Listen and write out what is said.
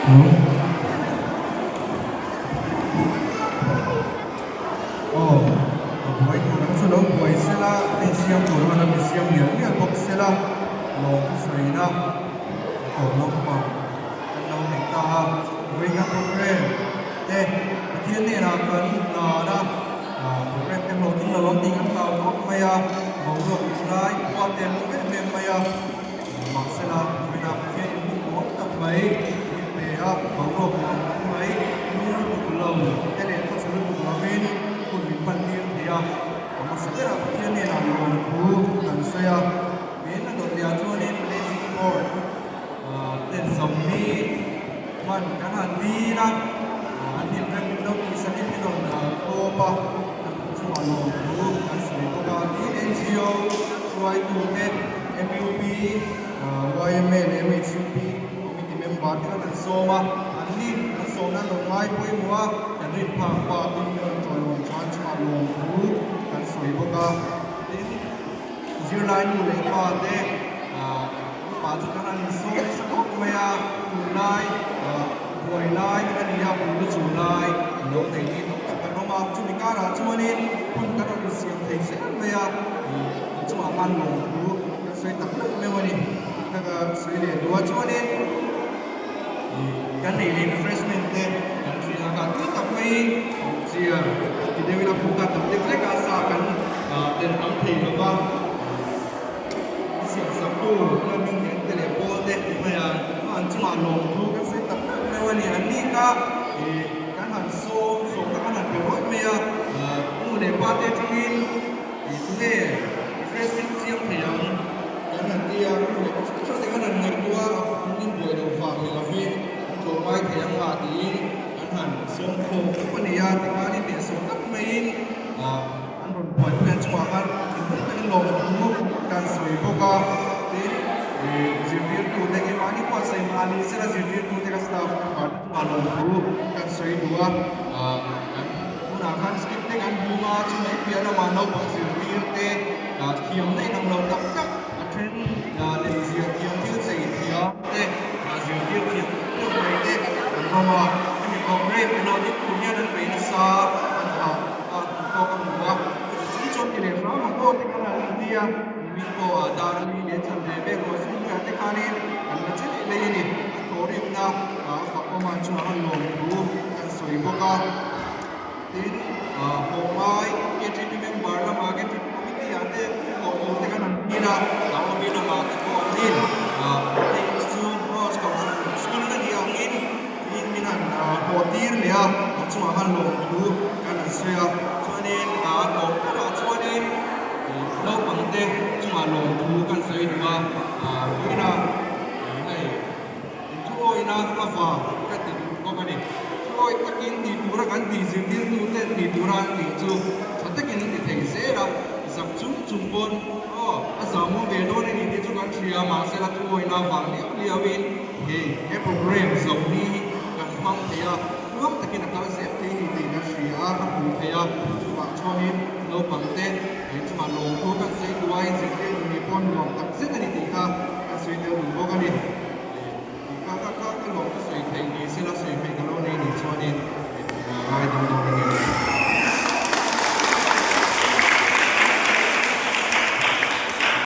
Hello. Aw, a buai tur ang chu lo buai sela, a insiam tur ang a lo insiam mial mial bawk sela, lawm thusawiina a tawp naupang kan lo nei ta a. Vawiin program te Pathian hnenah kan hlan a, program te hlawhtling lo ang tih kan hlau khawp mai a, boruak thlai khua te an awm em em mai a. Mahsela, vawiinah Pathian in hmun nuam tak mai min pe a, boruak nuam tak mai, lung lutuk lo te leh khawchhe lutuk lovin hun min hman tir thei a. A hmasa berah Pathian hnenah lawmthu kan sawi a, min a dawt leh ah chuanin Blazing Board ten zawmni hman kan han dil a, an inrem min lo tihsakin min rawn thlawp a, kan chungah lawmthu kan sawi bawk a. Tin, NGO hruaitute MUP, yma leh MHUP committee member te khan an sawm a, an ni an sawmna an lo ngai pawimawh a, kan rin phak bakin min rawn tawilawm than chungah lawmthu kan sawi bawk a. Tin, zirlai nu leh pa te upa chu kan han insawm nasa khawp mai a, tunlai buai lai a ni a, bul lu chu lai lo nei ni tam tak kan awm a, chumi karah chuanin hun kan rawn insiam thei zel mai a. Chungah khan lawmthu kan sawi tak meuh meuh a ni. Ka ka sawi leh duh a chuanin kan ei leh refreshment te kan hria a, ka tui tak maiin chia a ti deuhin a phut a, tam deuh hlek a sa kan tel tam thei lo va. A siam sak tu Lalhming hian te leh pawl te ti mai a, an chungah lawmthu kan sawi tak meuh meuh a ni. An ni kha kan han sawm sawm na kan han pe rawih mai a, nu leh pa te atangin. Ih tunge refreshment siam thei ang kan han ti a, nu leh pa hrang hrang te khan han ngaihtuah a, an inbuai loh vang ni lovin an tlawm ngai thei ang a tiin an han sawm khawm khawp a ni a, tikhan i hnehsawh tak maiin ah an rawn buaipui ang chungah khan thinlung takin lawmthu kan sawi bawk a, tin ih zirtirtute keimahni buatsaih mahni sela zirtirtute ka staff member te chungah lawmthu kan sawi duh a, ah kan. Tunah khan skip te kan hmu a, chumai piah lamah naupang zirtir te thiam na inang lo tak tak a then lemziah thiam thil chei thiam te zirtir thiam deuh mai te an awm a, hemi program te lo ding tur hian an bei nasa an hah a duh tawk a hmu a, chuti chung chuan ti leh hram ang aw te khan an inti a, nimin pawh dar a mi leh chan ve vel ruah sum hnuaiah te khanin an la che leh leh a ni, an thawhrimna a fak awm a chungah khan lawmthu kan sawi bawk a. Tin, haw ngai KTP member lamah KTP committee ah te thawh tur te kan han hmin a, Awmi lamah te pawh an in hei chu Rose Kohhran school a nih angin min min han haw tir leh a, a chungah khan lawmthu kan han sawi a, chuanin a tawp berah chuanin naupang te chungah lawmthu kan sawi duh a, vawiinah hei. Thuawina a vang ka ti duh bawk a ni. Thuawi takin tih tura kan tih zirtirtute tih tura an tih chu tha takin an ti thei zel a, zak chung chung pawn aw a zahmawm ve dawn a ni tih chu kan hria a, mahse la thuawina avang liau liauin hei he program zo hi kan hmang thei a, tluang takin a kal zel thei a ni tih kan hria a, ka hmu thei a, chuvang chuanin naupangte he chungah lawmthu kan sawi duaiin zirtirtu nih pawh nuam tak zet a ni tih kha kan sawi tel duh bawk a ni. Ka ka ka ka lawm ka sawi theih ni sela sawi theih ka lo nei ni chuanin ngai dang dawn a ni.